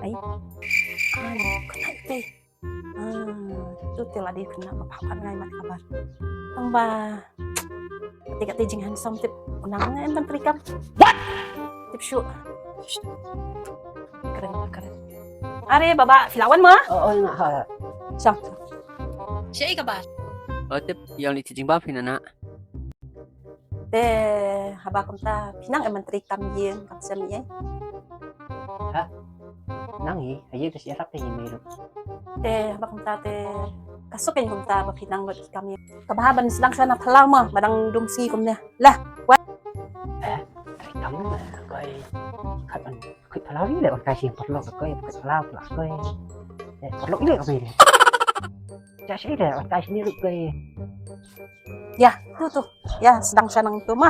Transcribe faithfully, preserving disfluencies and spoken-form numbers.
Ai. Ai, kena ite. Ah, tu te la dei kena ba pha ngai mat kabar. Tang ba. Te kata jing handsome tip unang ngai ban treikam. What? Tip shu. Keren, keren. Are baba, phi la wan mo? Oh, oh, nga ha. Sam. Shaei kabar? Oh, tip, ïa lei te jingbam phi na na. Te haba kumta phi nang em ban treikam ïing kam shem ïa. Ha? Nang hi, ha ïing te shu ïarap te hi mei ruh. Te haba kumta te ka suk ïa kumta ba phi nang lut ki kam ïing. Kaba ha ban sdang shuwa na phyllaw mo, ba dang dum sngi kumne. Lah, wat. Eh, treikam na koi. Khat ban khuid phyllaw ri leh wan kai sha paralok koi, khuid phyllaw phyllaw koi. Eh, paralok ri leh koi. Ja shi leh wan kai sini ruh koi. Ïa, tu tu. Ïa, sdang sha nang tu mo.